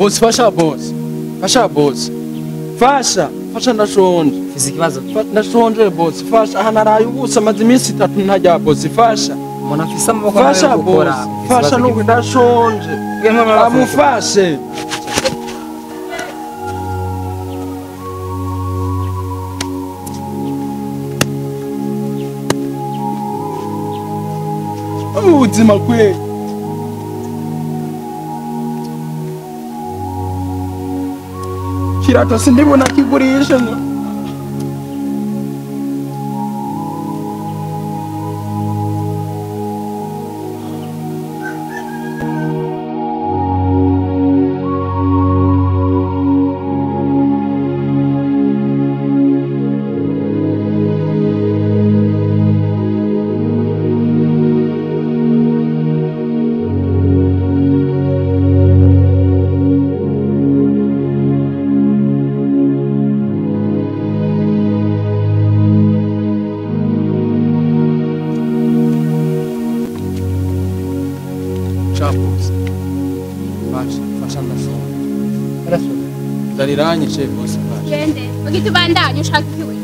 Boss fasha boss. Fasha boss. Fasha, fasha ndashonje. Mfise ikibazo. Ndashonje boss. Fasha aha naraye ubusa amaze iminsi itatu ntarya boss. Fasha. Umuntu afise amaboko fasha boss. Fasha nuko ndashonje. Amufashe. Ubuzima kwe. Kirato sindibona kigurisha ngo. Ndaranye boss. Gende, bagitubandanye ushaka ikiwe.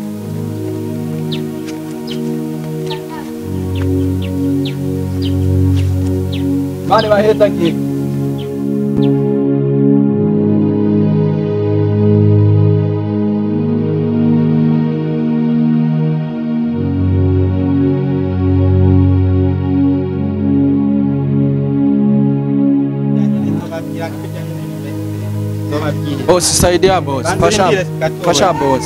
Bane baheta ngiye. Boss saidia boss. Fasha. Fasha boss.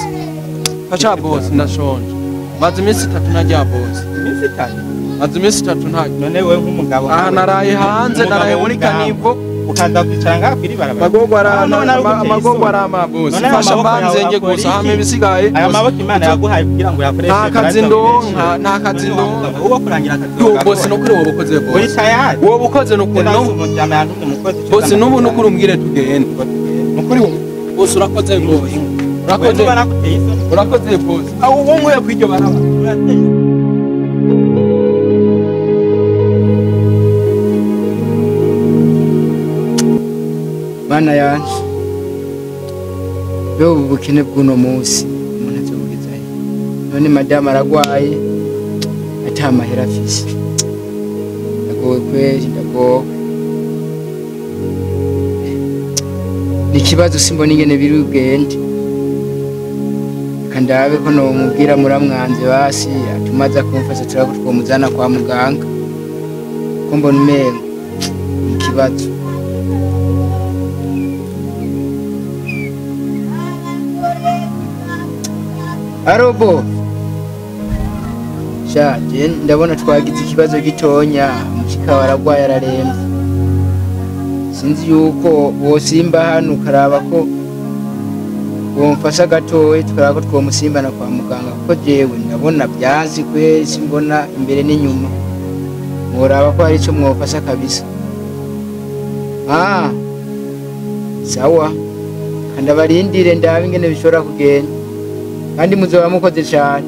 Fasha boss ndashonje. Maze iminsi itatu ntarya boss. Iminsi itatu? Maze iminsi itatu ntarya. None wewe nk'umugabo. Aha naraye hanze naraye muri kanivo. Ukaza kwicara ngaha kwiri barabara. Amagogwa arama boss. Fasha mbanze nge gusa hame bisigaye. Aya maboko Imana yaguhaye kugira ngo yakoreshe. Nta kazi ndonka, nta kazi ndonka. Uwo kurangira akazi. Boss no kuri wowe ukoze boss. Uri tayari. Wowe ukoze no kuri no. Boss n'ubu no kuri umbwire tugende. Nukuri wowe. Boss urakoze boss. Urakoze. Urakoze boss. Aho uwo nkuye kwiryo barabara. Bana yanje be ubu bukene bw'uno munsi umuntu azobugezayo none madamu aragwaye ata mahera afise ndagowe kweri ndagowe nikibazo simbona ingene biri ubwende kandabe ko no mubwira muramwanze basi atumaza kumfasha turako twomuzana kwa muganga ko mbona umengo ikibazo. Arobo sha je ndabona twagize ikibazo gitonya mushika waragwaye araremvye sinzi yuko wosimba hano ukaraba ko womfasha gatoye tukaraba ko twomusimbana kwa muganga kuko jewe ndabona byanzi kwezi mbona imbere n'inyuma mworaba ko hari ico mwofasha kabisa. Ah sawa kandi abarindire ndabe ingene bishobora kugenda kandi muzoba mukoze cyane.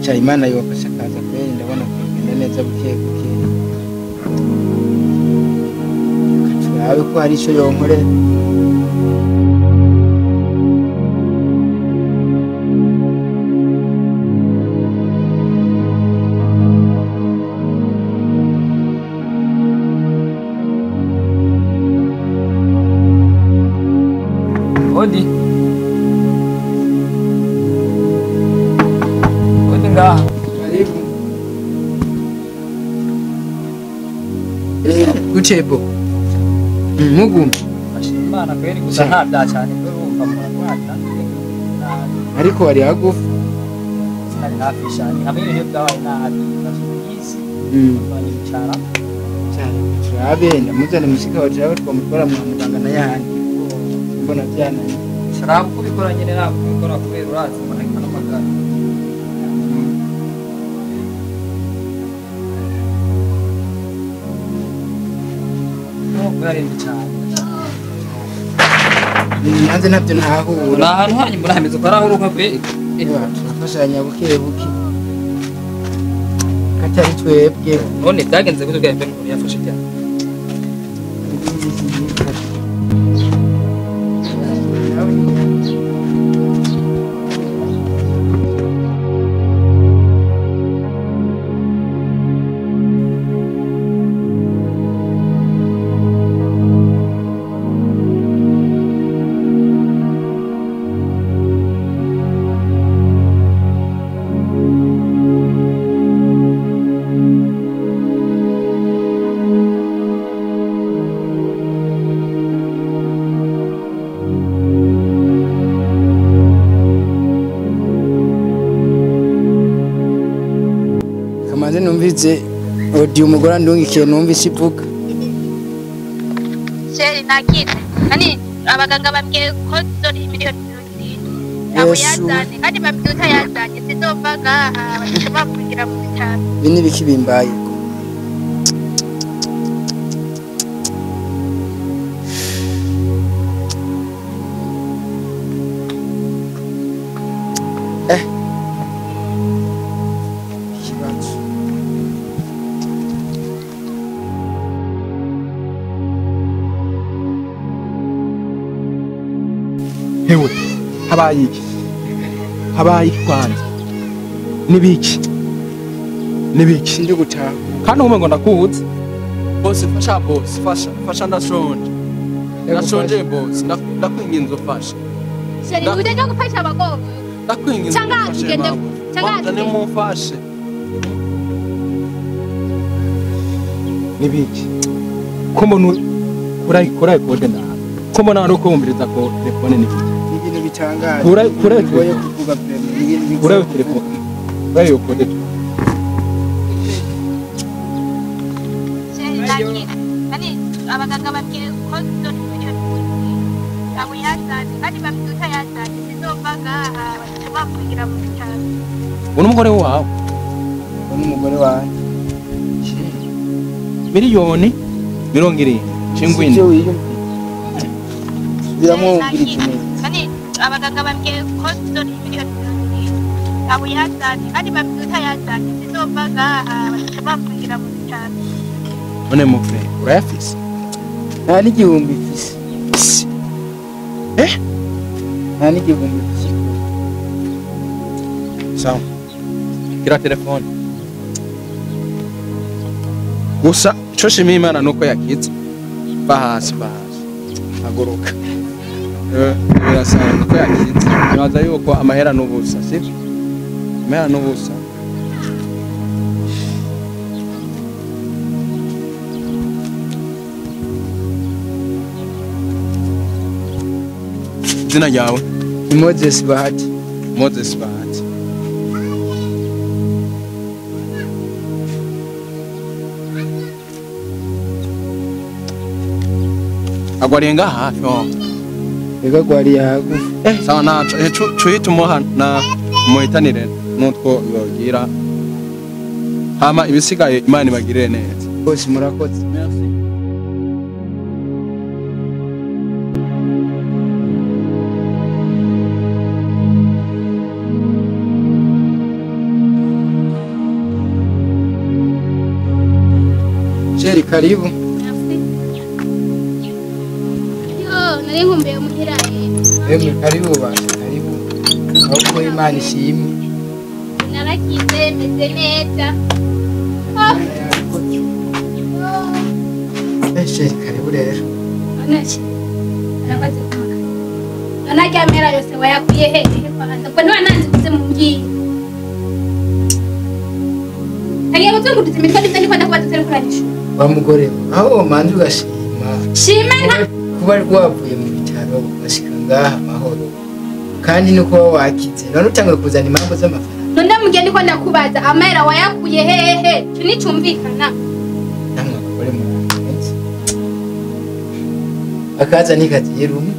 Cha Imana yobafasha kaza kweli ndabona kugenda neza buke buke katurabe ko hari ico yonkorera. Odi. Odi ngaha. Karibu. Gutebo. Mugumu. Imana kweri gusa nta bya cyane kweri urumva muragwata. Ariko wari hagufi. Sinari hafi cyane. Hamwe ibihe byabaye nabi. Nashyize. Banyicara. Cyane. Turabe ndamuzane mushika wacu aho twamutwara mu muganga na yahandi. Mbona byananye. Sharabu kubikora nyene ntabwo kubikora kubera urazi umuntu ariko n'amagara. No yarembe cyane. Nanze ntabyo ntahura. Nta hantu hanyu mbona hameze ko arahuruka pe. Turafashanya buke buke. Katari twebwe. None byagenze gute bwa mbere yafashe cyane? Kamaze numvise audio umugore andungikiye numvise ivuga. Sheri nakize. Nani abaganga bambwiye ko zori miliyoni 70. Abo yazanye kandi bambwiye utayazanye sinzova ngaha baca bamfungira mu bitaro. Ibi ni ibiki bimbaye? Ikibazo. Hewe habaye iki? Habaye iki kwanza? Nibiki? Nibiki? Sindi gutaha. Kandi umengo ndakuzi. Boss fasha boss fasha fasha ndashonje. Ndashonje boss ndakwinginze ufashe. Sheri ujya gufasha abagabo. Ndakwinginze. Cyangwa tugende cyangwa tugende mumfashe. Nibiki? Ko mbona kurai kode na. Ko mbona ari kumviriza ko telefone nibiki? Ibintu bitangaje. Kurai bigoye kuvuga preme. Ibintu bigoye kurai telefone. Kurai yo kode. Sheri nakize. Nani abaganga bambwiye ko zori miliyoni 70. Abo yazanye kandi bambwiye utayazanye sinzova ngaha baca bamfungira mu bitaro. Uno mugore wawe? Uno mugore wanjye. Miliyoni 70 shingwini. Biramwumviriza neza. Nani abaganga bambwiye ko zori miliyoni 70. Abo yazanye kandi bambwiye utayazanye sinzova ngaha baca bamfungira mu bitaro. None mufre urayafise? Nta n'igihumbi mfise. Nta n'igihumbi mfise. Sawa. Kira telefone. Gusa ico shimira Imana nuko yakize. Va hasi va hasi. Haguruka. Birasanzwe ko yakize. Nibaza yuko amahera n'ubusa, sivyo? Amahera n'ubusa. Izina ryawe? Ni Moses Bahati. Moses Bahati. Agwariye ngaha hafi ho. Ega gwariye hagufi. Sawa naco cuhita umuha na muhitanire nutwo yogira. Hama ibisigaye Imana ibagirire neza. Bose murakoze. Merci. Sheri karibu. Merci. Yo, nari nkumbuye muhira. Emwe karibu basha karibu. Ahubwo Imana ishimwe. Narakize meze neza. Sheri karibu rero. Nanachi. Narabaze kumaka. Nanajya mera yose wayakuye hehe kwanza. Kwa nini nanzi kuze mungiye? Agiye gutungutse imitwe ndetse ndiko ndakubaza utari kuranisha. Wa mugore aho manzi ugashima. Shima nta kuba rwavuye mu bitaro ugashika ngaha amahoro. Kandi nuko wakize none utangiye kuzana impamvu z'amafaranga. None mugiye ndiko ndakubaza amahera wayakuye hehe? Cyo nicumvikana. Namwe abagore murakenze. Akaza nikaziye rumwe.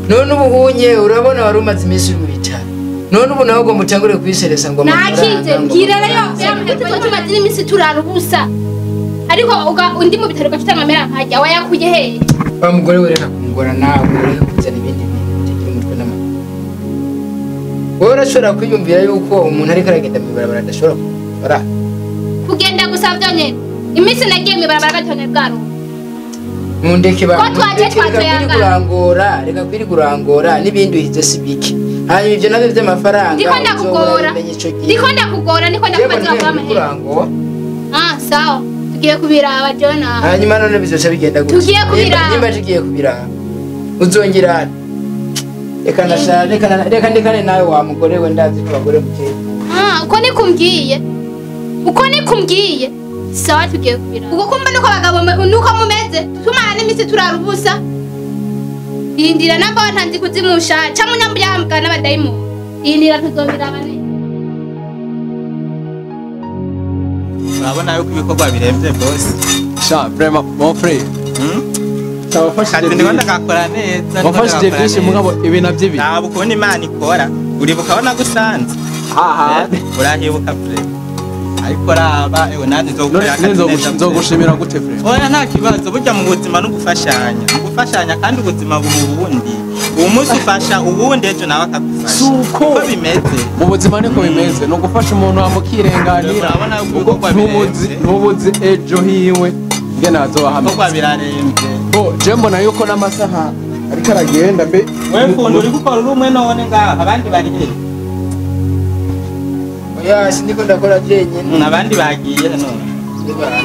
None ubuhunye urabona wari umaze iminsi mu bitaro. None ubu nawe ugomba utangure kwiseresa ngo amafaranga. Nakize mbwira rero yamwe tumaze iminsi turara ubusa. Ariko undi mu bitaro gafite amamera nkajya wayakuye hehe? Wa mugore wereka kungora nawe ureka kuzana ibindi bintu bitagira umutwe n'amaguru. Wowe urashobora kwiyumvira yuko umuntu ariko aragenda mu ibarabara adashobora kubara. Kugenda gusa vyonyene. Iminsi nagiye mw'ibarabara gatone bwaro. Mundeke ba. Ko twaje twatoyanga. Kurangora, reka kwiri kurangora n'ibindi uhize si bike. Hanyuma ivyo navyo vy'amafaranga. Ndiko ndakugora. Ndiko ndakugora, ndiko ndakubaza kwa mahera. Kurangora. Ah, sawa. Tugiye kubiraba Jona. Hanyuma none bizoca bigenda gute? Tugiye kubiraba. Nimba tugiye kubiraba. Uzongera. Reka ndashaka, reka ndekane nawe wa mugore we ndazi ko abagore mukeye. Ah, uko nikumbwiye. Uko nikumbwiye. Sawa tugiye kubiraba. Uko kumba nuko abagabo nuko mumeze, tumara n'imisi turarubusa. Irindira namba wantanzi kuzimusha, cyangwa unyambya n'abadayimoni. Irindira tuzobiraba neza. Urabona yuko ibikorwa biremvye boss. Sha vraiment mon frère. Kazi ndiko ndagakora neza. Wafashije byinshi mugabo ibi navyo ibi. Ntabwo ukubona Imana ikora. Uribuka aho nagusanze. Aha. Urahibuka frère. Ariko raba ewe nanje nzogukora akazi neza. Nzogushimira gute frère? Oya nta kibazo burya mu buzima no gufashanya. Mu gufashanya kandi ubuzima buba ubundi. Uwo munsi ufasha uwundi ejo nawe akagufasha. Suko bimeze. Mu buzima niko bimeze. No gufasha umuntu amukirenganira. Ntubuzi ejo hiwe ngena azoba hamwe. Ibikorwa biraremvye. Bo je mbona yuko n'amasaha ariko aragenda mbe. Wewe mfundo uri gukora uri umwe none ngaha abandi bari he? Oya sindiko ndakora jenyine. Abandi bagiye none.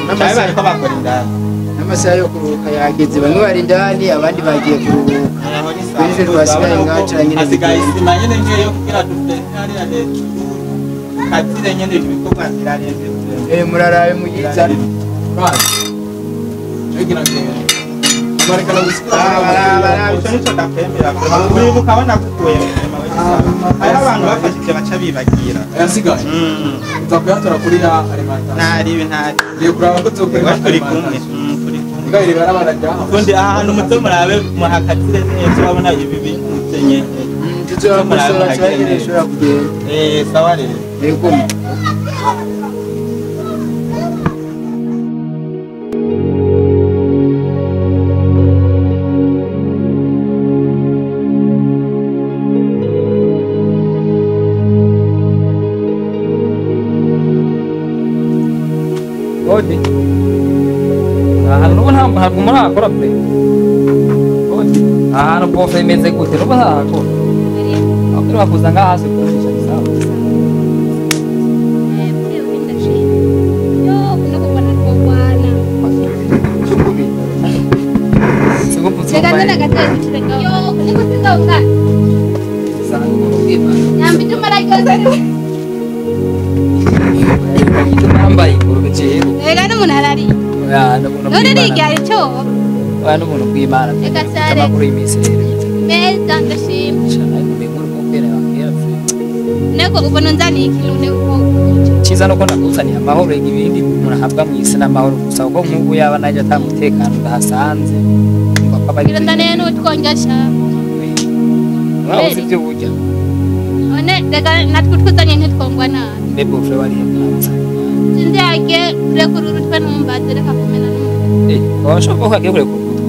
N'amasaha bariko bakora indani. N'amasaha yo kuruhuka yageze bamwe bari indani abandi bagiye kuruhuka. Twese twasigaye ngaca nyine. Hasigaye isima nyene ngeyo kugira dufete hariya hejuru. Katire nyene ibikorwa biraremvye. Murarabe muyiza. Jegira ngene. Mareka gusikira. Ico nico ndakwemera. Uribuka aho nagukuye hariho abantu bafashije baca bibagira. Ayasigaye. Nza kuyatora kuri ya alimentation. Ntari ntari. Ngiye kuraba ko tuzokora turi kumwe. Turi kumwe. Ngaho iri barabara ryaho. Ubundi ahantu muto murabe muhakatire neza urabona ibi bintu nyene. Tuzobakosora cyane bishobora kugenda. Sawa rero. Yego. Odi. Ahantu n'ubu ntabwo murakora pe. Odi. Ahantu bofe imeze gute n'ubu ntarakora. Aho bakuza ngaha hasi kurisha sawa. Cyiza nuko nakuzaniye amahoro ibindi umuntu ahabwa mu isi n'amahoro gusa kuko nk'ubu yaba najya ata mutekano ndahasanze umva ko abari urabuze ibyo burya none reka natwe twuzanye ntitwongwa nabi mbe bofre wariye mwanza sinzi yagiye kurekura urutwe numbaze reka kumena n'umutwe washobora ko agiye kurekura urutwe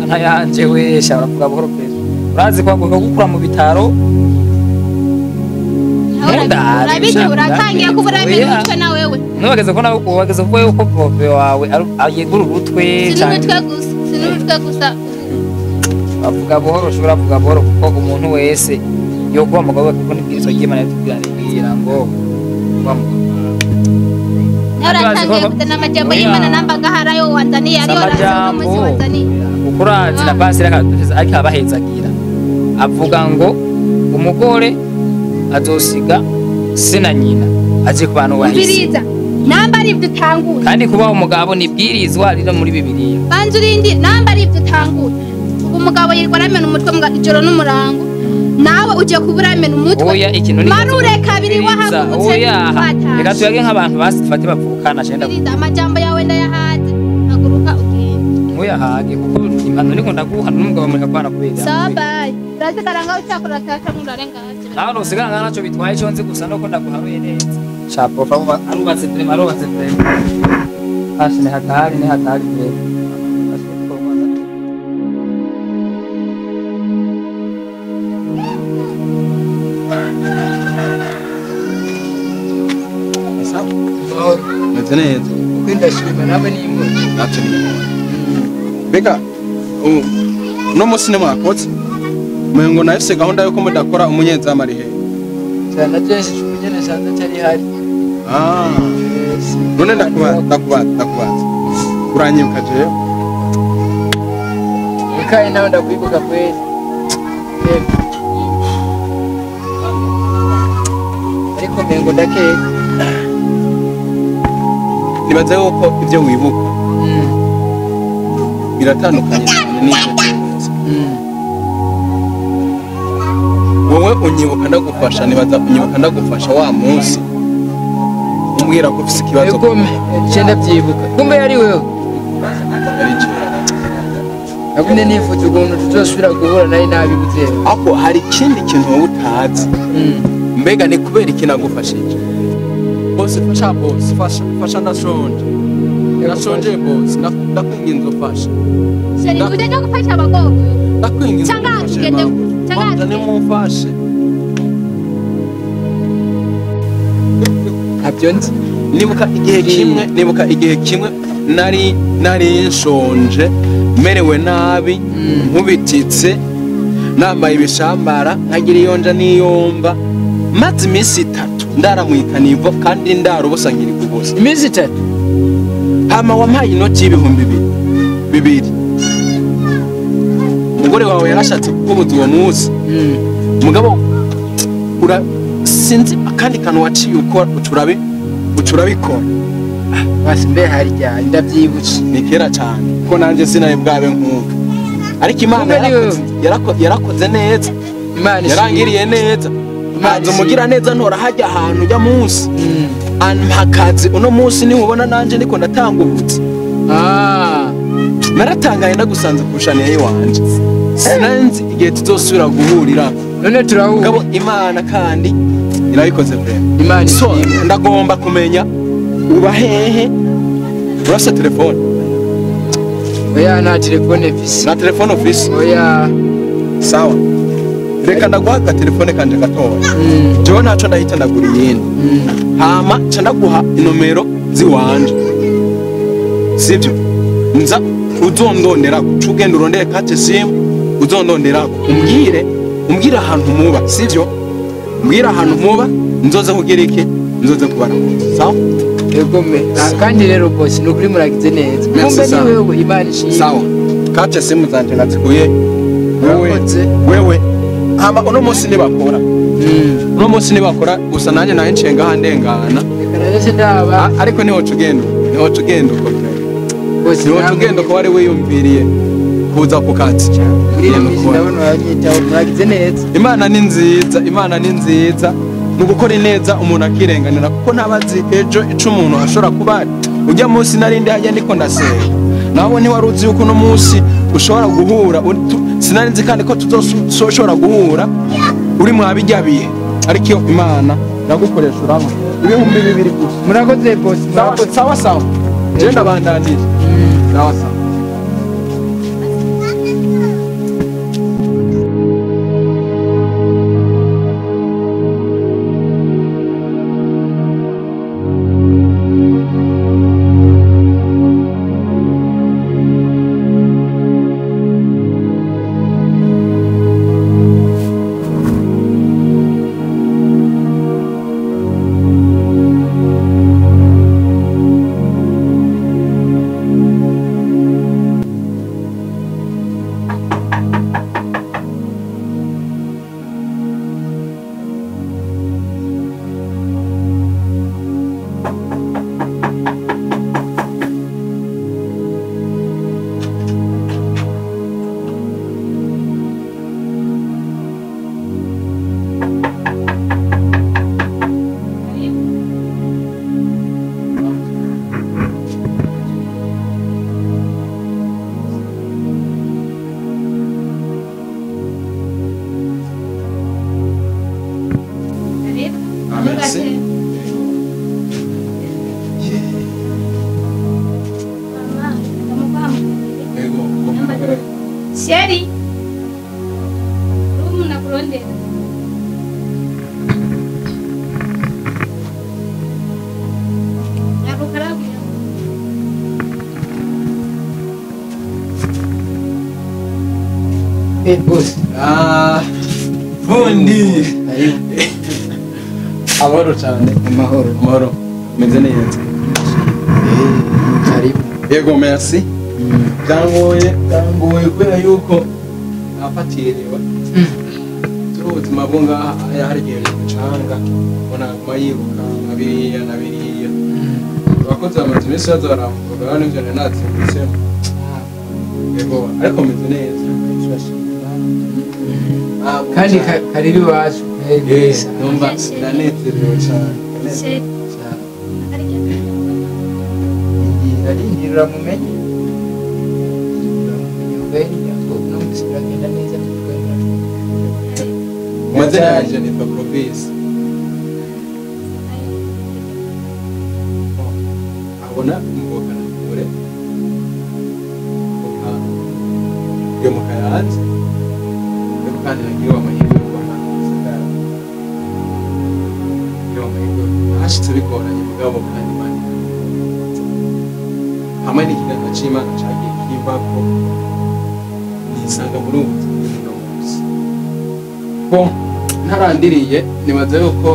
ntayanje we sha uravuga buhoro pe urazi ko gukura mu bitaro uratangiye kubura umutwe na wewe nubageze ko nawe ubageze kuvuga yuko bofe wawe yegura urutwe cyane sinurutwe gusa bavuga buhoro ushobora kuvuga buhoro kuko umuntu wese yokuba umugabo kuko nibwirizwa ry'Imana ritubwira ngo uratangiye kuzana amajambo y'Imana namba ngaharayo wanzaniye ariyo umunsi wanzaniye ukurazi na pasire ariko abahezagira avuga ngo umugore azosiga se na nyina aje ku bantu bahise Ubiriza namba ari ibyo utanguye kandi kuba umugabo ni bwirizwa riri muri Bibiliya banza urindi namba ari ibyo utanguye ubu umugabo yirwa aramena umutwe mu ijoro n'umurango nawe ugiye kubura amena umutwe oya ikintu ni marure kabiri wahagurutse reka tuyage nk'abantu basifate bavukana shenda ubiriza amajambo yawe ndayahaze haguruka ugende ntuyahage kuko impano niko ndaguha n'umugabo mureka kwana kubera sawa bye urasigara ngaho ucyakora cyangwa urarenga hasi nawe nusigara ngaho ntacyo bitwaye icyo nzi gusa nuko ndaguharuye neza shapo arubatse turema arubatse turema hasi ni hatari ni hatari turema Meze neza. Ukuri ndashima nawe ni imwe. Natwe ni imwe. Mbega uno munsi ni mwakotse? Mwengo nahise gahunda yuko mudakora umunyezamu ari hehe? Cyane jenshi umunyene sanze atari hari. Ah. None ndakubaza. Uranyibuka jewe? Ikaye nawe ndakwibuka kweli. Ariko mengo ndakeka. Nibaza yuko ibyo wibuka biratandukanye cyane n'ibyo tuzi. Wowe unyibuka ndagufasha, nibaza unyibuka ndagufasha wa munsi umbwira ko ufise ikibazo. Ego ndabyibuka. Kumbe yari wewe. Yari jewe. Nagumye nifuza ukuntu tuzosubira guhura nawe nabibuze. Ako hari ikindi kintu wowe utazi. Mbega ni kubera iki nagufashije? Boss fasha, boss fasha, ndashonje. Ndashonje boss, ndakwinginze ufashe. Sheri ujye gufasha abagabo. Ndakwinginze. Cyangwa tugende, cyangwa nimumfashe. Ntabyo nzi. Nibuka igihe kimwe nari nshonje, merewe nabi, nkubititse, nambaye ibishambara, nkagira iyonja n'iyomba. Maze iminsi itatu ndara mu ikanivo kandi ndara ubusa nkiri kubusa. Iminsi itatu? Hama wampaye inoti y'ibihumbi bibiri. Umugore wawe yarashatse kukubuza uwo munsi. Mugabo sinzi akandi kantu waciye ukora ucurabikora. Basi mbe hari ryari ndabyibutse. Ni kera cyane ko nanjye sinari bwabe nkuka. Ariko Imana yarakoze neza. Imana yarangiriye neza. Haza umugira neza ntora hajya ahantu ujya munsi. Ampakazi uno munsi ni ubona nanje ndiko ndatangubutse. Naratangaye ndagusanze kushaniye yiwanje. Sinanzi igihe tuzosubira guhurira. None turahura. Mugabo Imana kandi irabikoze vrema. Imana so ndagomba kumenya uba hehe. Urafise telefone? Oya nta telefone mfise. Nta telefone ufise? Oya. Sawa. Reka ndaguha telefone kanje gatoya. Jewe ntaco ndahita ndagura iyindi. Hama nca ndaguha inomero ziwanje. Sivyo? Nza uzondondera uca ugenda urondere carte SIM uzondondera umbwire ahantu muba, sivyo? Umbwire ahantu muba nzoze kugira iki? Nzoze kubara. Sawa? Ego me. Kandi rero boss nukuri muragize neza. Kumbe ni wewe Imana ishimwe. Sawa. Carte SIM zanje nazikuye. Wewe hama uno munsi nibakora. Uno munsi nibakora gusa nanjye naye nshenga handengana. Ariko niho tugenda. Niho tugenda uko. Niho tugenda ko wari wiyumviriye kuza ku kazi. Imana ni nziza, Imana ni nziza. Mu gukora ineza umuntu akirenganira kuko ntabazi ejo ico umuntu ashobora kuba. Ujya munsi narindi hajya ndiko ndasenga. Nawe ni wari uzi yuko uno munsi ushobora guhura, sinari nzi kandi ko tuzoshobora guhura uri mwabijya bihe. Ariko iyo Imana iragukoresha urabona 2000 gusa. Murakoze boss. Sawa sawa. Je ndabandanije. Sawa sawa. Boss. Ah, bundi. Amahoro cyane. Amahoro. Amahoro. Meze neza. Karibu. Yego, merci. Byangoye, byangoye kubera yuko nafatiriwe. Turi ubuzima bwo ngaha hari igihe bigucanga, ubona aguma yiruka nka biriya na biriya. Abakozi bamaze iminsi baza baramvuga n'ibyo nari natsimbitsemo. Yego, ariko meze neza. Kandi karibu iwacu. Numva ndanezerewe cyane. Arindira mumenye. Amazina yanjye nitwa Clovis. Abona umuvukana kure. Yo mu Kayanza. Ariko kandi nagiye amahirwe yo kubona gisagara. Yo amahirwe hashitse bigoranye mugabo kandi Imana hamwe n'ikiganza c'Imana cagiye kivako nisanga muri ubu buzima munsi. Bon, ntarandiriye nibaza yuko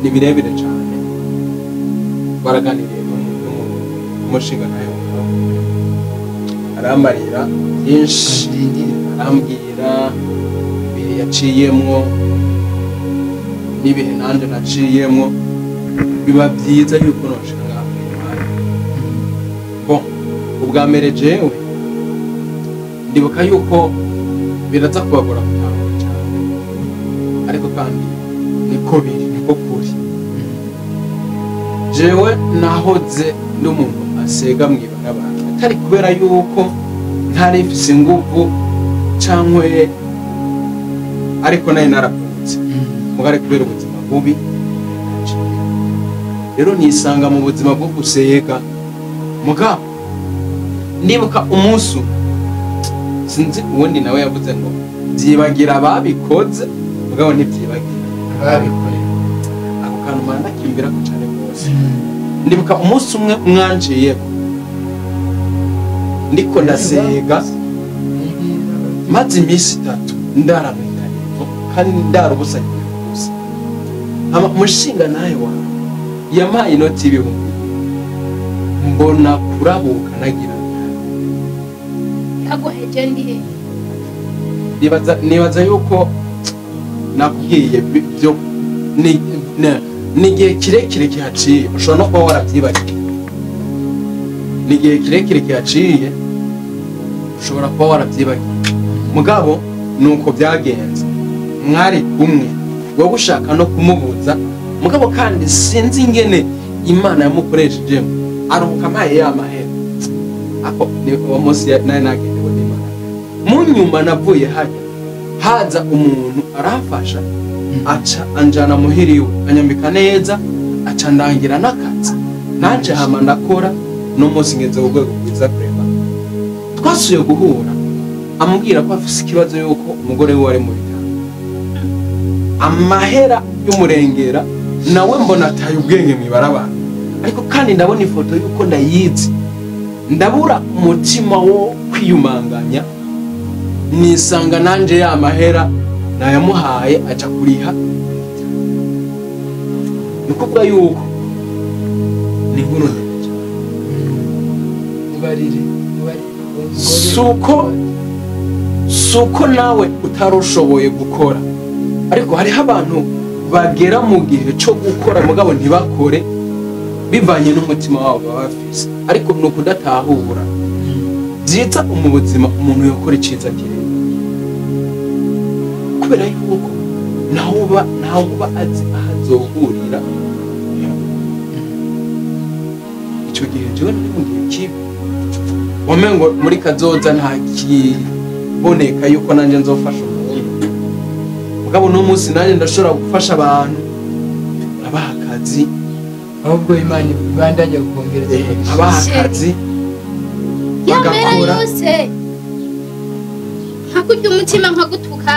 ni birebire cyane. Baraganiriye n'umushinga nayo aramarira byinshi, arambwira ibihe yaciyemwo n'ibihe nanje naciyemwo, biba byiza yuko noshika ngaha. Bon, ubwa mbere jewe ndibuka yuko biraza kubagora gutahura cyane, ariko kandi niko biri, niko kuri. Jewe nahoze n'umuntu asega mw'ibarabara, atari kubera yuko ntari mfise inguvu cankwe, ariko nayo naravutse mugari kubera ubuzima bubi. Rero nisanga mu buzima bwo gusega. Mugabo ndibuka umunsi sinzi uwundi nawe yavuze ngo byibagira ababikoze, mugabo ntibyibagira ababikorera. Ako kantu mara nakiyumvira ko cane rwose. Ndibuka umunsi umwe mwanciyeko ndiko ndasega, maze iminsi itatu ndara mw'ikarivo kandi ndara ubusa gusa. Hama umushinga nawe wawe yampaye inoti y'ibihumbi, mbona kurabuka nagira aguheje ndihe. Nibaza yuko nakubwiye byo ni igihe kirekire kihaciye, ushobora no kuba warabyibagiwe. Ni igihe kirekire kihaciye, ushobora kuba warabyibagiwe. Mugabo nuko byagenze, mwari kumwe, wowe ushaka no kumubuza, mugabo kandi sinzi ingene Imana yamukoreshejemo aruhuka amaye y'amahera. Ako ni uwo munsi nari nagendewe n'Imana. Mu nyuma navuye hajya haza umuntu aramfasha, aca anjana muhiriwe, anyambika neza, aca ndangira n'akazi nanje hama ndakora. No munsi ngeze ku rwego rwiza kureba. Twasuye guhura, amubwira ko afise ikibazo yuko umugore we ari mu bitaro, amahera y'umurengera, nawe mbona ataye ubwenge mw'ibarabara. Ariko kandi ndabona ifoto yuko ndayizi, ndabura umutima wo kwiyumanganya, nisanga nanje ya mahera nayamuhaye aca kuriha. Nikuvuga yuko ni inkuru ndende cyane. Suko nawe utarushoboye gukora, ariko hariho abantu bagera mu gihe cyo gukora mugabo ntibakore bivanye n'umutima wabo baba bafise, ariko ni ukudatahura. Byiza mu buzima umuntu yakora iciza kirere, kubera yuko nawe uba azi aho azohurira. Icyo gihe jewe nari mu gihe kibi, wamengo muri kazoza nta kiboneka yuko nanje nzofasha umuntu. Mugabo no munsi nanje ndashobora gufasha abantu, abaha akazi. Ahubwo Imana ibandanye kukongereza abaha akazi bagakora yose. Nkakurya umutima nkagutuka,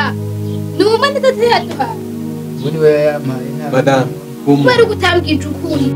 numva ndatayaduha. Ubu niwe yampaye Madame, kubera ugutambwije ukuri.